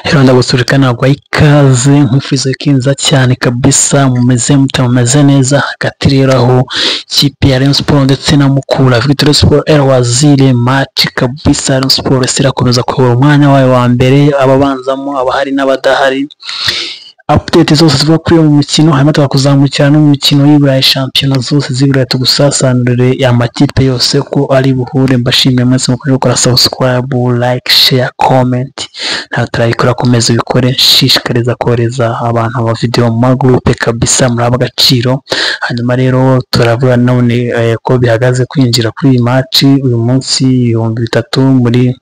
Rero ndagusuhuza naguha ikaze, nkwifuriza weekend nziza cyane kabisa. Mumeze mute? Mumeze neza? Hagati rero aho ikipe ya Rayon Sports ndetse na Mukura Victory Sport El Waziri, match kabisa. Rayon Sports irakomeza kuyobora umwanya wayo wa mbere, ababanzamo abahari n'abadahari. Update zose ziva kuri uyu mukino, hanyuma tukakuzamukira no mu mikino y'Iburayi, shampiyona zose z'Iburayi, tugusasanurire amakipe yose ko ari buhure. Mbashimiye mwese mukomeje gukora subscribe, like, share, comment. Ntabwo turayikora, komeza ubikore. Nshishikariza kohereza abantu amavideo mu magurupe kabisa, muri agaciro. Hanyuma rero turavuga none ko bihagaze kwinjira kuri iyi match uyu munsi, 3000 muri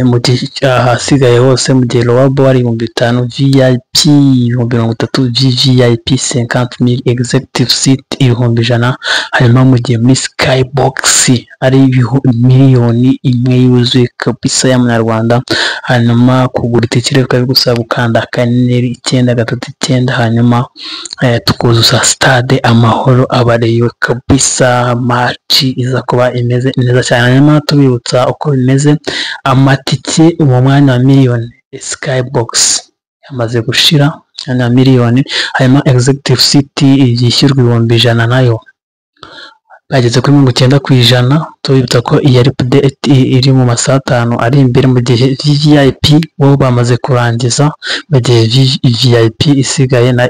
mu gihe ahasigaye hose, mu gihe lower bowl ari 5000, VIP 30,000, VVIP 50,000, executive seat 100,000, hanyuma mu gihe muri skybox ari 1 miliyoni yuzuye kabisa y'amanyarwanda. Hanyuma kugura itike rero bikaba bigusaba gukanda *939, hanyuma tukuzuza Stade Amahoro abareyo kabisa. Match iza kuba imeze neza cyane. Hanyuma tubibutsa uko bimeze, amatike mu mwanya wa miliyoni, skybox yamaze gushira na miliyoni, hanyuma executive seat yishyurwa 100,000 nayo bageze kuri 90%. Tubibutsa ko iyi ari update iri mu masaha 5 ari imbere, mu gihe VVIP bo bamaze kurangiza, mu gihe VIP isigaye na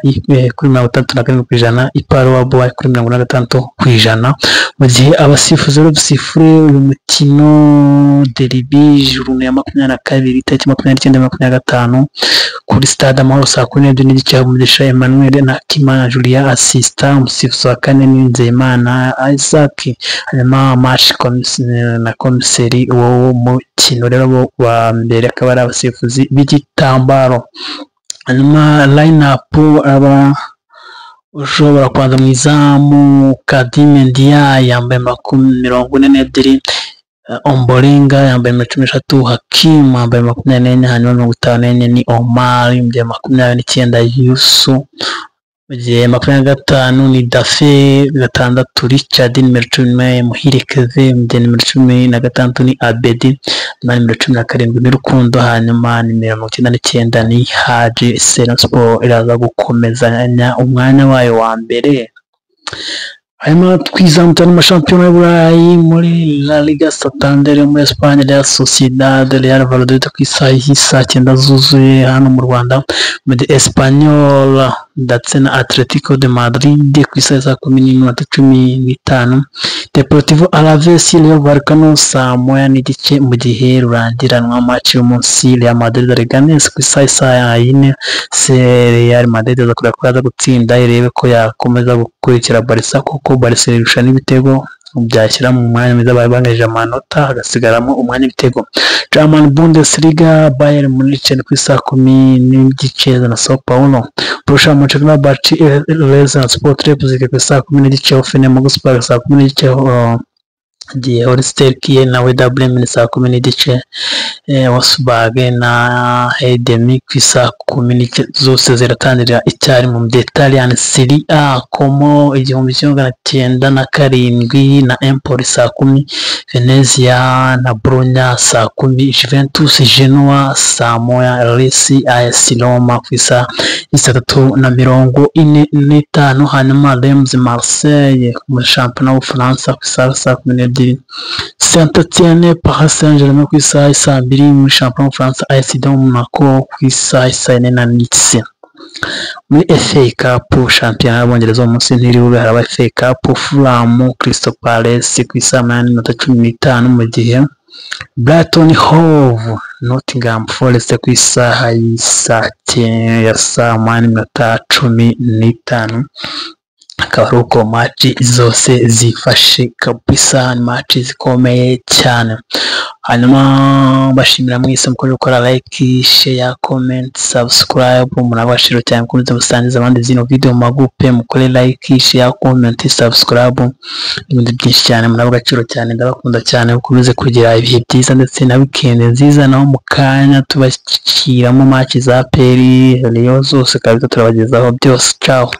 kuri 67%, upper lower bowl kuri 46%, mu gihe abasifuzi rero busifure uyu mukino derby, journée ya 22, itariki 29, 25, kuri Stade Amahoro saa 12:30, Mugisha Emmanuel na Kimana Julia assistant, umusifuzi wa kane ni Nzeyimana Isaac, hanyuma match na komiseri w'uwo mukino rero wa mbere akaba ari abasifuzi b'igitambaro. Hanyuma line up, aba ushobora kubanza mu izamu Khadime Ndiaye yambaye 42, Ombolenga yambaye 13, Hakimu yambaye 24, hanyuma 54 ni Omar, mu gihe 29 Yusu, mu gihe 25 ni Dafe, 6 Richard, nimero 10 Muhire Keve, mu gihe nimero 16 ni Abedi, hanyuma nimero 17 ni Rukundo, hanyuma nimero 99 ni Haji. Rayon Sport iraza gukomezanya umwanya wayo wa mbere. Hanyuma twizamutse mu mashampiyona y'Uburayi, muri La Liga Santander yo muri Espagne, Real Sociedad, Real Valladolid ku isaha y'isaa 9 zuzuye hano mu Rwanda, muri Espanyol ndetse na Atletico de Madrid ku isaha ya saa 10:15, Deportivo Alaves, Rayo Vallecano saa 1:30, mu gihe rurangiranwa match y'umunsi Real Madrid Leganes ku isaha saa 4. Se Real Madrid aza kureba ko yaza gutsinda, irebe ko yakomeza gukurikira Barca, kuko Barca irusha n'ibitego, byashyira mu mwanya mwiza bari banganyije amanota, hagasigaramo umwanya w'ibitego. German Bundesliga, Bayern Munich ku isaha 10:30 na Sao Paulo, Borussia Mönchengladbach, Sport Leipzig ku isaha 10:30, Hoffenheim Augsburg saa 10:30, gihe Holstein Kiel na Werder Bremen saa 10:30, Wolfsburg na Heidenheim ku isaha 10:30, zose ziratangirira icyarimwe. Mu Italian Serie A, Como 1907 na Empoli saa 10, Venezia na Bologna saa 10, Juventus Genoa saa 1, Lecce AS Roma ku isaha saa 3:45, hanyuma Reims Marseille mu shampiyona w'Ubufaransa ku isaha saa 12, Saint-Etienne Paris Saint-Germain ku isaha saa 2 muri shampiyona w'Ubufaransa, AS de Monaco ku isaha saa 4 na Nice. Muri FA Cup, shampiyona y'Abongereza, uwo munsi ntiri bube, haraba FA Cup, Fulham Crystal Palace ku isaha 8:15, mu gihe Brighton Hove Nottingham Forest ku isaha ya saa 8:15. Akaba ari uko match zose zifashe kabisa, ni match zikomeye cyane. Hanyuma bashimira mwese mukomeje gukora like, share, comment, subscribe. Murabashiro cyane, mukomeze musangiza abandi zino video mu magupe, mukore like, share, comment, subscribe n'ibindi byinshi cyane. Muraba agaciro cyane, ndabakunda cyane, mukomeze kugira ibihe byiza ndetse na weekend nziza. Naho mu kanya tubashyiramo match za APR, Rayon zose kabisa, turabagezaho byose. Ciao.